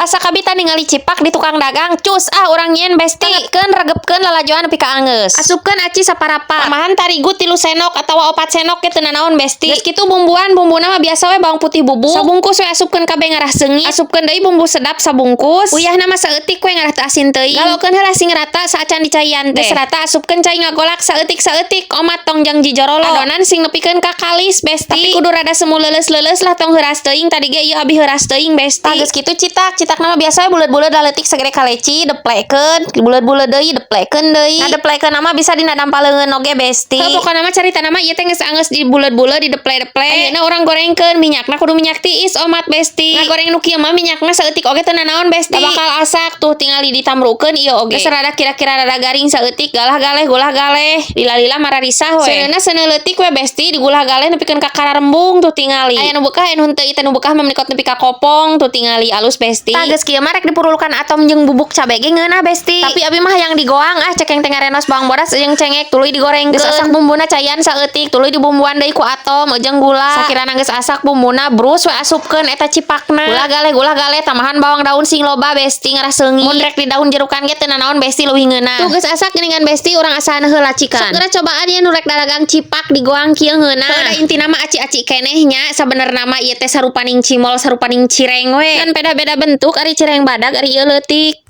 Asa kabita ningali cipak di tukang dagang, cus ah urang nyieun, Besti. Tengetkeun, regepkeun lalajoan nepi ka anggeus. Asupkeun aci saparapat. Tambahan tarigu 3 senok atawa 4 senok ge teu nanaon, Besti. Geus kitu bumbuan, bumbuna mah biasa we, bawang putih bubuk. Sabungkus we asupkeun kabeh ngarah seungit. Asupkeun deui bumbu sedap sabungkus. Uyahna mah saeutik we ngarah teu asin teuing. Galokeun heula sing rata saacan dicaian teh. Geus rata, asupkeun cai ngagolak saeutik-saeutik, omat tong jang jijorolo. Adonan sing nepikeun ka kalis, Besti. Tapi kudu rada semu leuleus-leuleus lah, tong heuras teuing, tadi ge ieu abi heuras teuing, Besti. Tah, geus kitu citak, citakna mah biasa we buleud-buleud leutik sagede kaleci, deplekeun, buleud-buleud deui, deplekeun deui. Nah, deplekeun mah bisa dina dampal leungeun oge, Besti. Heuh, pokona mah caritana mah ieu teh geus anggeus dibuleud-buleud, dideple-deple. Ayeuna urang gorengkeun, minyakna kudu minyak tiis omat, Besti. Ngagoreng nu kieu mah minyakna saeutik oge teu nanaon, Besti. Da bakal asak tuh, tingali ditamrukeun ieu oge. Geus rada kira-kira rada garing saeutik, galah galeh gulah galeh, lila-lila mararisah we. Seuneuna seuneu leutik we, Besti, digulah galeh nepikeun ka kararembung tuh tingali. Aya nu beukah, aya nu henteu, ieu nu beukah mah menikot nepi ka kopong tuh tingali, alus, Besti. Tah, geus kieu mah rek dipurulukan atom jeung bubuk cabe ge ngeunah, Besti. Tapi abi mah hayang digoang ah, cekeng teh ngarenos bawang bodas jeung cengek tuluy digorengkeun. Geus asak bumbuna, caian saeutik, tuluy dibumbuan deui ku atom jeung gula. Sakirana geus asak bumbuna, brus we asupkeun eta cipakna. Gulah galeh gulah galeh, tambahan bawang daun sing loba, Besti, ngarah seungit. Mun rek di daun jerukan ge teu nanaon, Besti, leuwih ngeunah. Tuh geus asak geuningan, Besti, urang asaan heula cikan. Sok geura cobaan ieu nu rek daragang cipak digoang kieu ngeunah. Heuh, da intina mah aci-aci keneh nya, sabenerna mah ieu teh sarupaning cimol, sarupaning cireng we. Kan beda-beda bentuk, ari cireng badag, ari ieu leutik.